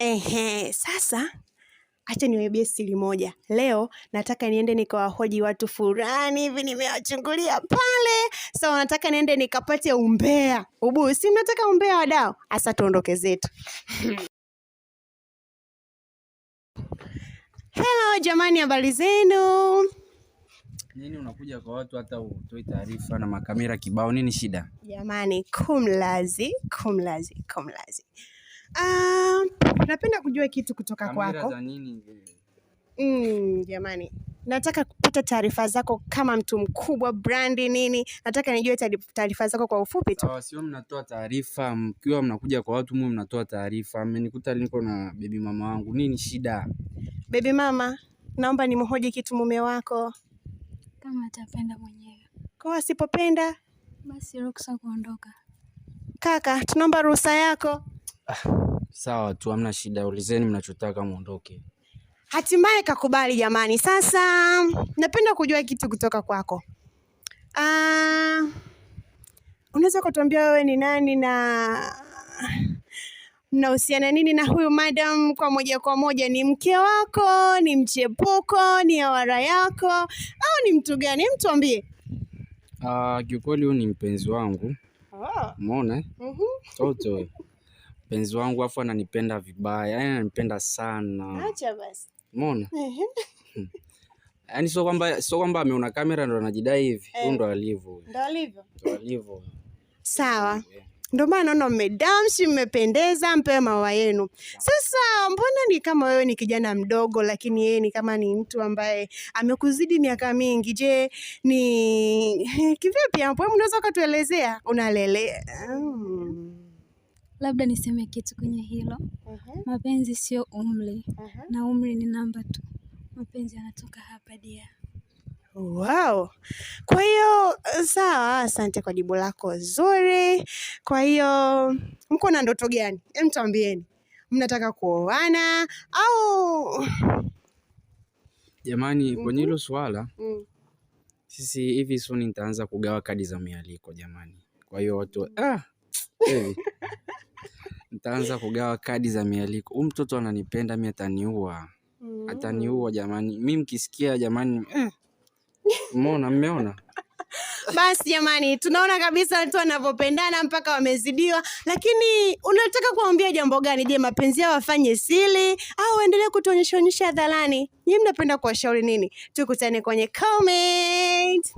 Ehe, sasa acha niwaibie siri moja. Leo nataka niende nikawahoji watu fulani hivi, nimewachungulia pale. So nataka niende nikapate umbea. Ubuyu, si mnataka umbea wadau? Asa tuondoke zetu. Hello jamani, habari zenu? Nini unakuja kwa watu hata utoi taarifa na makamera kibao, nini shida? Jamani, kumlazi, kumlazi, kumlazi. Napenda kujua kitu kutoka Kamera kwako. za nini? Jamani, nataka kupata taarifa zako kama mtu mkubwa, brandi nini, nataka nijue taarifa zako kwa ufupi tu. Sawa, sio mnatoa taarifa mkiwa mnakuja kwa watu, mwe mnatoa taarifa. Mmenikuta niko na baby mama wangu, nini shida? Baby mama, naomba nimhoji kitu mume wako. Kama atapenda mwenyewe, Kwa asipopenda, basi ruksa kuondoka. Kaka, tunaomba ruhusa yako. Sawa tu, hamna shida, ulizeni mnachotaka muondoke. Hatimaye kakubali jamani. Sasa napenda kujua kitu kutoka kwako. Unaweza kutuambia wewe ni nani na mnahusiana nini na huyu madam kwa moja kwa moja? Ni mke wako, ni mchepuko, ni awara yako au ni mtu gani? Hem, tuambie. Kiukweli huyu ni mpenzi wangu. Umeona? Toto. Mpenzi wangu afu ananipenda vibaya, yaani ananipenda sana. Acha basi. Umeona? Yaani sio kwamba ameona kamera ndo anajidai hivi. Huyu ndo alivyo. Ndo alivyo. Ndo alivyo. Sawa. Ndio maana naona mmedamshi, mmependeza, mpewe maua yenu. Sasa mbona ni kama wewe ni kijana mdogo, lakini yeye ni kama ni mtu ambaye amekuzidi miaka mingi. Je, ni kivipi hapo? Hebu unaweza ukatuelezea? Unalele. Labda niseme kitu kwenye hilo. Mapenzi sio umri, na umri ni namba tu. Mapenzi yanatoka hapa dia. Wow. Kwa hiyo sawa, asante kwa jibu lako zuri. Kwa hiyo mko na ndoto gani? Hem, tuambieni. Mnataka kuoana au Jamani, kwenye hilo swala sisi hivi soon nitaanza kugawa kadi za mialiko jamani. Kwa hiyo watu hivi nitaanza kugawa kadi za mialiko. Huyu mtoto ananipenda mimi, ataniua. Ataniua jamani. Mimi mkisikia jamani, Umeona, mmeona? Basi jamani, tunaona kabisa watu wanavyopendana mpaka wamezidiwa. Lakini unataka kuambia jambo gani? Je, mapenzi yao wafanye siri au waendelee kutuonyesha onyesha hadharani? Nyinyi mnapenda kuwashauri nini? Tukutane kwenye comment.